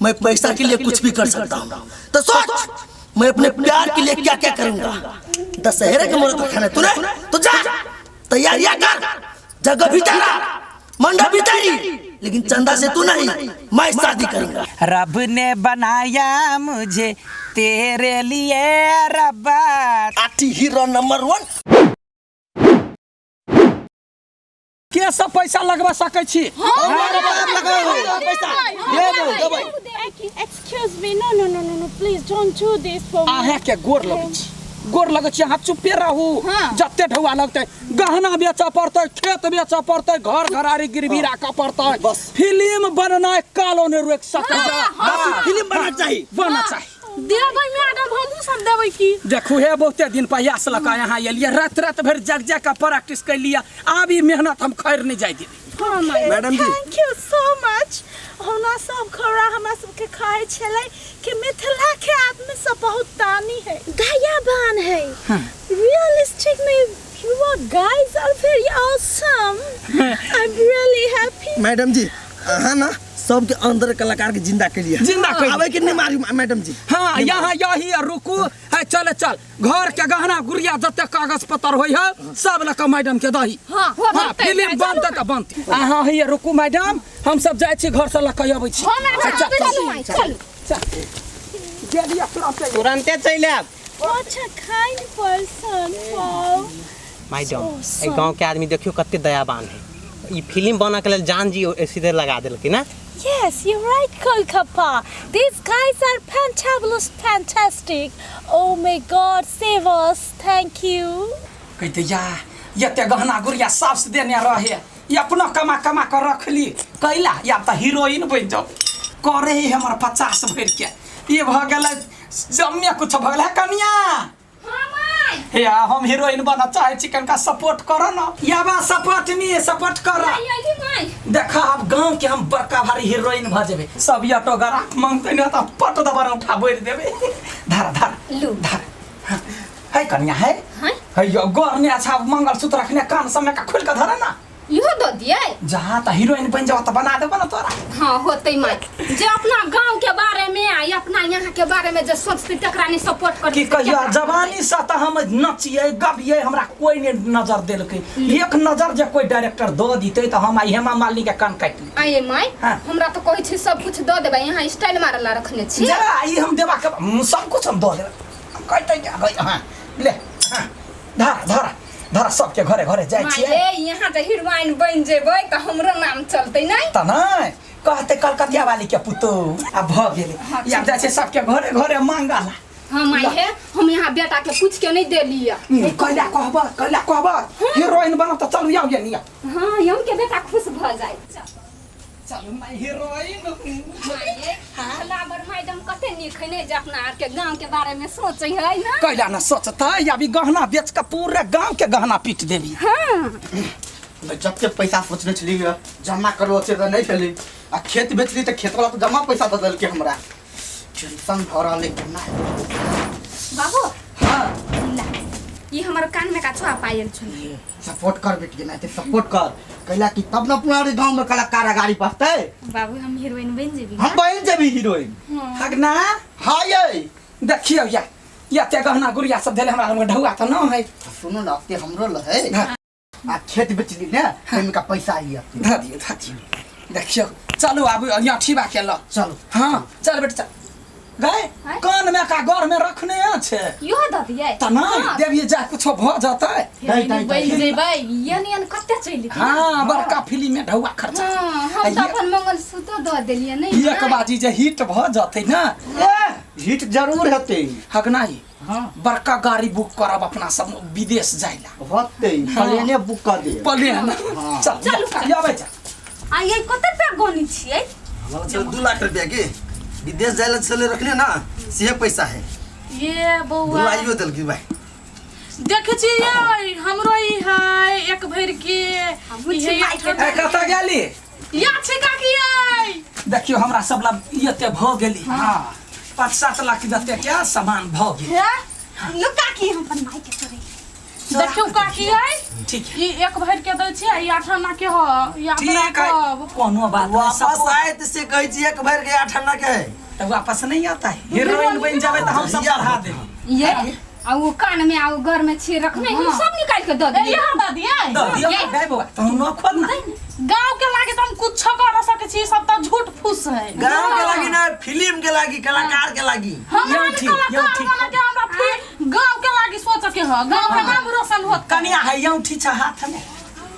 मैं पैसा के लिए कुछ भी कर सकता हूँ, तो सोच मैं अपने प्यार के लिए क्या क्या करूँगा। दशहरे के मुहूर्त रखा है तूने, तो जा तैयारियां कर, जगह भी तेरा, मंडप भी तेरी, लेकिन चंदा से तू नहीं, मैं शादी करूंगा। रब ने बनाया मुझे तेरे लिए रब्बा। आठी हीरो नंबर 1। के सब पैसा लगवा सकै छी? Excuse me, no, no, no, no, no, please don't do this for me. अहाँ के गोर लगै छी, गोर लगै छी, अहाँ चुपे रहू। जते ढौआ लगतै, गहना बेचऽ पड़तै, खेत बेचऽ पड़तै, घर घरारी गिरवी राखऽ पड़तै, बस। फिल्म बननाइ कालो नहि रोकि सकै। फिल्म बनना चाहिए, बनना चाही। देबै मैडम, हमहूँ सब देबै की। देखू हे, बहुते दिन प्रयास लऽ कऽ यहाँ एलियै, राति राति भरि जग जग कऽ प्रैक्टिस कैलियै, आब ई मेहनत हम खैर नहि जाय देबै। Madam ji. Thank you so much. हमरा सब खौरा हमरा सबके कहै छलै कि मिथिला के आदमी सब बहुत दानी है, दयावान है। रियलिस्टिक में you are guys are very awesome. I am really happy. Madam ji, अहाँ ना सबके अंदर कलाकार के जिंदा के लिए जिंदा कैलियै। आवे के नहीं मारी मैडम जी। हाँ, यहाँ यही है, रुकू है, चल चल, घर के गहना गुड़िया जते कागज पत्तर होइ है सब लऽ कऽ मैडम के दही। हाँ, हाँ, बनतै, फिल्म बनतै तऽ बनतै। अहाँ हैया रुकू मैडम, हम सब जाइ छी घर से लऽ कऽ अबै छी। हाँ, मैडम, चल, चल, चलू माई, चलू। चल। गेलियै तुरन्ते। तुरन्ते चलि आयब। What a kind person, wow. Madam, So एहि गाँव के आदमी देखियौ कते दयावान है। ई फिल्म बनऽ के लेल जान जी सीधे लगा देलकै ना। Yes, you're right, Kolkata. These guys are fantabulous, fantastic. Oh my God, save us. Thank you. कहते या एते गहना गुड़िया सास देने रहे, ई अपनो कमा कमा कऽ रखली कैला, या तऽ हीरोइन बनि जाउ करे ही हमर 50 भरि के ई भऽ गेलै, जम्मे कुछ भऽ गेलै। हे कनिया, हे हम हीरोइन बनऽ चाहै छी, कनिका सपोर्ट करऽ न। या बा सपोर्ट मी, सपोर्ट कर। देख आब गाँव के हम बड़का भारी हीरोइन भऽ जेबै, सब ऑटोग्राफ मांगतै ने तऽ पट दबर उठा बोरि देबै। धर धर लू। धर। हाँ। है कनिया है, हाँ? है यो गोर ने अच्छा मंगलसूत्र रखने कान सब में का खोल के धरे ना। इहो दऽ दियै? जहाँ तऽ हीरोइन बनि जाओ तऽ बना देबो ना तोरा। हाँ होतै माय, जे अपना गांव के बारे में आ अपना यहाँ के बारे में जे सोचतै तकरा नहीं सपोर्ट कर। की कहियो, जवानी से तऽ हम नचियै गबियै, हमरा कोई नहीं नजर देलकै। एक नजर जे कोई डायरेक्टर दऽ दितै तऽ हम आई हेमा मालिनी के कान काटि ली। आये माय, हाँ। हमरा तऽ कहै छी सब कुछ दऽ देबै, यहाँ स्टाइल मारला रखने छी। जा ई हम देबा के सब कुछ हम दऽ देबै। कहतै जे हाँ ले, हाँ धर धर धर, सबके घरे घरे जाइ माय छियै। हे, यहाँ जे हीरोइन बनि जेबै तऽ हमरो नाम चलतै नहीं? तऽ नहि कहते कलकतिया वाली के पुतोह आ भऽ गेलै। हाँ, आब जाइ छै सबके घरे घरे मांगला। हाँ माय हे, हम यहाँ बेटा के पूछ के नहीं देलियै। कैला कहब, कैला कहब हीरोइन बनब तऽ चलू आउ ये निया। हाँ, हम के बेटा खुश भऽ जाय। चलू माय हीरोइन। माय लाबर मैडम कते नीक है ने, जे अपना आर के गांव के बारे में सोचे है ना। कैला ना सोचतै, अभी गहना बेच के पूरे गांव के गहना पीट देबी। हाँ। जब के पैसा सोचने छलियै जमा करबो से तऽ नहि भेलै, आ खेत बेचली तऽ खेत वाला तऽ जमा पैसा दऽ देलकै हमरा। टेंशन भऽ रहल है केना हेतै। बाबू। हाँ। ला, ई हमर कान में का छुआ पायल छलै। सपोर्ट कर बेटी, नहीं सपोर्ट कर कैला कि तब न पूरा गांव में कलाकार अगाड़ी बढ़तै। बाबू हम हीरोइन बन जेबी। हम बन जेबी हीरोइन। हगना। हाँ ये देखियौ या एते गहना गुड़िया सब देले हमरा लग ढौआ तऽ न है। सुनू ना, अते हमरो ल है। हाँ। आ खेत बेचली ने, ओहिमे का पैसा आई अते। धऽ दियौ, धऽ दियौ। देखियौ चलू आब यहाँ ठीबा के ल। चलू। हाँ चल बेटा चल। गए हाँ? कान में का घर में रखने अछि इहो दऽ दियै तऽ नहि हाँ। देबियै, जा कुछो भऽ जतै। दई, दई, बनि दई। जेबै, यन यन कते चलि जेतै। हाँ बड़का फिल्म में ढौआ खर्चा। हाँ, हम आ तऽ अपन मंगलसूत्र दऽ देलियै नहि एक बाजी जे हिट भऽ जतै ने। ए, हिट जरूर हेतै। हगनाई हाँ। बड़का गाड़ी बुक करब अपना सब विदेश जाइला। होतै, प्लेने बुक कर दे। प्लेन। हाँ। चल, चलू, या, आबै जा। आ ये कते रुपया गनी छियै? हमरा छलै 2 लाख रुपया के विदेश जाय ला छलै रखले ना, से पैसा है। ये बौआ। भुलाइयो देलकी भाई। देखै छी ये हमरो ई है एक भरि के। बुच्ची ई है माय के। ए, कतऽ गेली? या छै काकी यै। देखियौ हमरा सब ला एते भऽ गेली। हाँ, 5-7 लाख जते के सामान भऽ गेल। हे, लू काकी हम अपन माय के चोरी। देखियौ काकी है ठीक है ई एक भरि के दै छियै ई आठ आना के ह याद ठीक है राखब कोनो बात नहीं वापस सब आए तो से कहै छी एक भरि के आठ आना के है तो वापस नहीं आता है हीरोइन बन जावे तो हम सब बढ़ा देब ये आ वो कान में आ वो घर में छे रखने हम सब निकाल के दऽ ए दियै यहाँ दऽ दियै दऽ दियौ गाय बौआ तो हम न खोल ना गाँव के लागे तऽ हम कुछ कर सकै छी सब तऽ झूठ फूस है गाँव के लागी ना फिल्म के लागी कलाकार के लागी हमरा यौ नहीं ठीक, यौ कलाकार ठीक। बने के हमरा फिर गाँव के लागी सोच के ह गाँव के नाम रोशन होत कनिया है औंठी छ हाथ में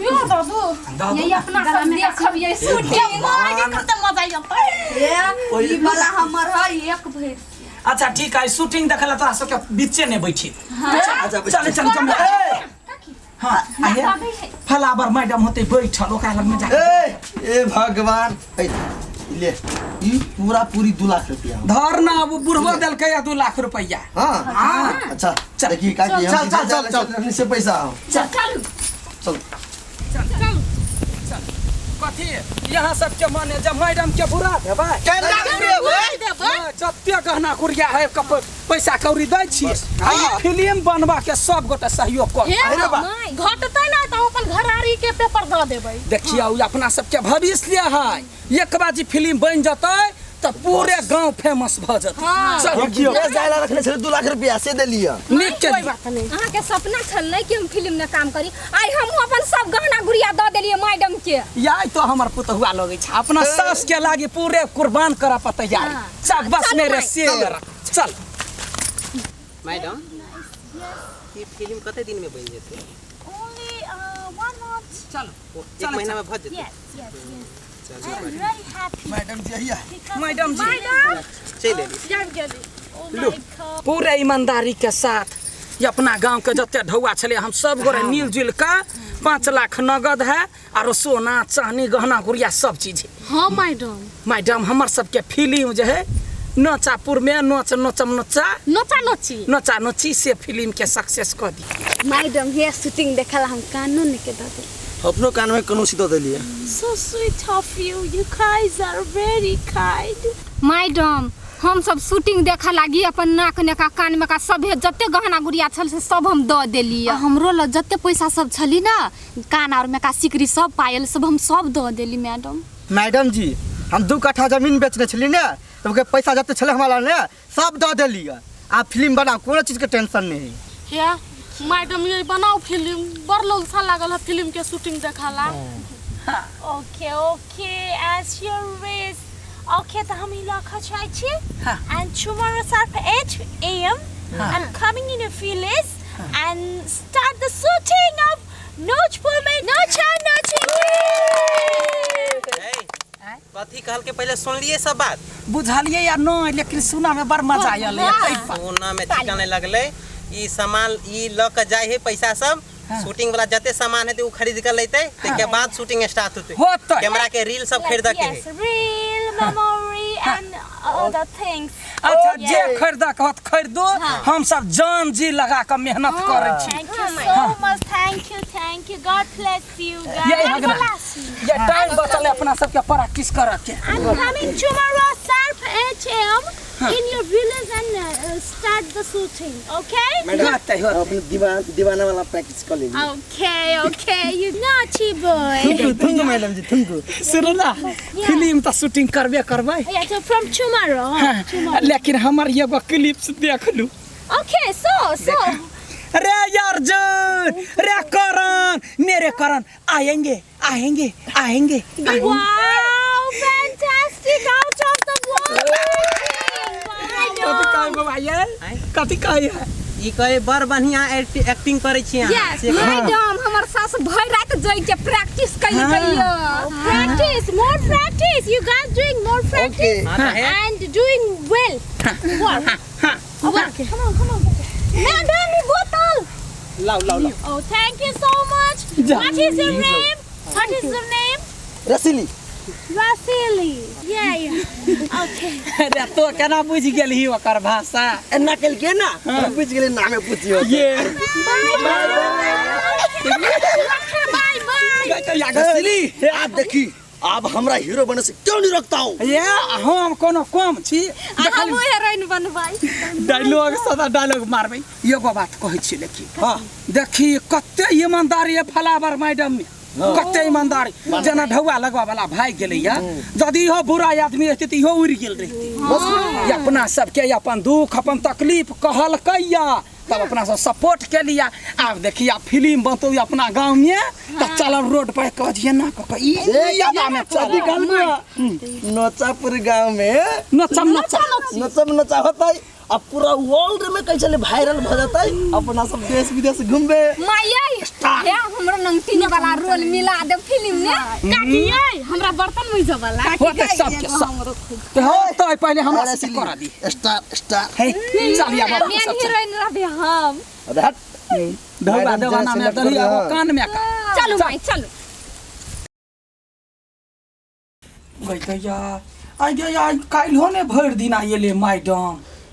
यो दऽ दू दऽ ये दू अपना सब देखब ये शूटिंग माय के कते मजा अयतै ई वाला हमर है एक भरि अच्छा ठीक है शूटिंग देखला तोरा सबके बीचे ने बैठी अच्छा चल चल चल हाँ आहे फलावर मैडम होते बैठल ओकरा लग में जा ए ए भगवान ए, ले ई पूरा पूरी 2 लाख रुपया हो। धर ना वो बुढ़वा देलकै या 2 लाख रुपया हाँ हाँ। अच्छा चल। देखिए का कि हम चल, चल, चल, चल। अपने से पैसा आओ चलू चल चल कथी यहाँ सबके मने जब मैडम के बुरा देबै केना बुरेबै हाँ, जते गहना गुड़िया है कप पैसा कौड़ी दै छियै आ ई फिल्म बनबा के सब गोटे सहयोग कर हे अरे बा। घटतै ना तऽ हम अपन घरारी के पेपर दऽ देबै देखियौ ई अपना सबके भविष्य है एक बार जे फिल्म बनि जेतै तऽ पूरे गांव फेमस भऽ जेतै चल देखियो जायला रखने छले 2 लाख रुपया से देलिए नीक के कोई बात नहीं अहाँके सपना छल नहि कि हम फिल्म में काम करी आइ हमहूँ अपन सब गहना गुड़िया दऽ देलियै मैडम के याय तो हमर पुतहुआ लगै छै अपना सास के लागी पूरे कुर्बान करऽ पर तैयार चल बस चल मेरे माय। शेर चल मैडम ई फिल्म कते दिन में बनि जेतै Only one month. चलो एक महीना में भऽ जेतै Yes, yes, yes. I'm very happy madam जी आइए because madam जी चलि एली आबि गेली oh my God. पूरे ईमानदारी के साथ ये अपना गांव के जते ढौआ छलै हम सब गोरे मिल जुल के 5 लाख नगद है आरो सोना चांदी गहना गुड़िया सब चीज है हाँ मैडम मैडम हमर सबके फिल्म जे है नचापुर में नोच नोचम नोचा नोचा नोची नोचा नोची से फिल्म के सक्सेस कऽ दी मैडम हे शूटिंग देखला हम कानो नहीं के दऽ देली अपनो कान में कनौसी दऽ देलिए So sweet of you. You guys are very kind. Madam हम सब शूटिंग देखऽ लागी अपन नाक नेका कान में का सभे जते गहना गुड़िया छल से सब हम दऽ देलियै आ हमरो लग जते पैसा सब छली ना कान और में का सिकरी सब पायल सब हम सब दऽ देली मैडम मैडम जी हम 2 कट्ठा जमीन बेचने छली ने तऽ ओकर पैसा जते छलै हमरा लग ने सब दऽ देलियै आब फिल्म बनाउ कोनो चीजके टेंशन नहीं हे मैडम ये बनाओ फिल्म बड़ लोलसा लागल है फिल्म के शूटिंग देखाला Okay, okay, as your wish. Okay, तऽ हम ई लऽ कऽ जाइ छी and tomorrow sharp 8 a.m. I'm coming in your village and start the shooting of Nojpur में नोचा नोची कथी कहलकै पहिले सुनलियै सब बात बुझलियै या नहि लेकिन सुनऽ में बड़ मजा आयल सोना में ठीका नहि लगलै ई सामान ई लऽ के जाइ है पैसा सब शूटिंग वाला जते सामान हेतै उ खरीद के लेतै ताहिके बाद शूटिंग स्टार्ट होतै होतै। कैमरा के रील सब खरीद के Yes, है reel, memory and other things. अच्छा जे खरीदऽ के होत खरीदो हम सब जान जी लगा कऽ मेहनत करै छी Thank you so much. Thank you, thank you. God bless you guys. ये हगना। ये टाइम बचल है अपना सबके प्रैक्टिस करऽ के I'm coming tomorrow sharp 8 a.m. in your village and start the shooting. Okay? होतै होतै अपने दीवाना दीवाना वाला प्रैक्टिस कर लेली Okay, okay. You naughty boy. Thank you thank you madam ji thank you सुनू ना फिल्म तऽ शूटिंग करबे करबै Yeah, so from tomorrow. Huh? Tomorrow. लेकिन हमर एगो क्लिप्स देख लू Okay, so so. रे अर्जुन रे करण मेरे करण आएंगे आएंगे आएंगे आएंगे। Wow, fantastic! Out of the world. कथी कहै बाबा ये कथी कहै है ई कहे बड़ बढ़िया एक्टिंग करै छी अहाँ यस से कहू। मैडम हमर सास भरि राति जगि के प्रैक्टिस कयलकै Practice, more practice. You guys doing more practice हाँ तऽ हे and doing well. Work. Work. Come on, come on. Madam, ई बोतल. लाओ लाओ लाओ Oh, thank you so much. जा। What is your name? What is your name? Rasili Vasily. Yeah, yeah. Okay. अरे तो केना बुझि गेलही ओकर भाषा एना केलकै ना हम बुझि गेलै नामे पूछियो ये Bye, bye. रसीली हे आप देखी आप हमरा हीरो बने से क्यों नहीं रोकता हूँ? ये हम कोनो कम छी। आ हमहूँ हीरोइन बनबै। डायलॉग सदा डायलॉग मारबै। एगो बात कहै छी, लेकिन हाँ। देखी कते ईमानदारी है फलावर मैडम में, कते ईमानदारी। जेना ढौआ लगवा वाला भाग गेलैया, यदि इहो बुरा आदमी रहतै तऽ इहो उड़ि गेल रहितै। अपना सबके अपन दुख अपन तकलीफ कहलकैया तब अपना सब सपोर्ट के लिया। आब देखी आब फिल्म बनतौ अपना गाँव में तऽ चलब रोड पर कह ना कह ई ई में चल। नोचापुर गांव में नचम नचा नचम नचा होता है, अब पूरा वर्ल्ड में कैसे वायरल भ जाता है, अपना सब देश विदेश घूमबे। मायै हे हमरा नंगटीने वाला रोल मिला दे फिल्म में। काकी यै हमरा बर्तन मुइज वाला। होतै सबके सब तऽ होतै, पहिले हमरा अरे सबके सिली, करा दी। स्टार स्टार हे चल या बाबू मेन सब चल। हीरोइन रहबै हम। अरे हट। ढौआ मैडम देवाना जे में select दही कर एगो रहा। कान में का। चलू माई चलू। गई दैया आइ गई, आइ काल्हिो ने भरि दिन एलै मैडम।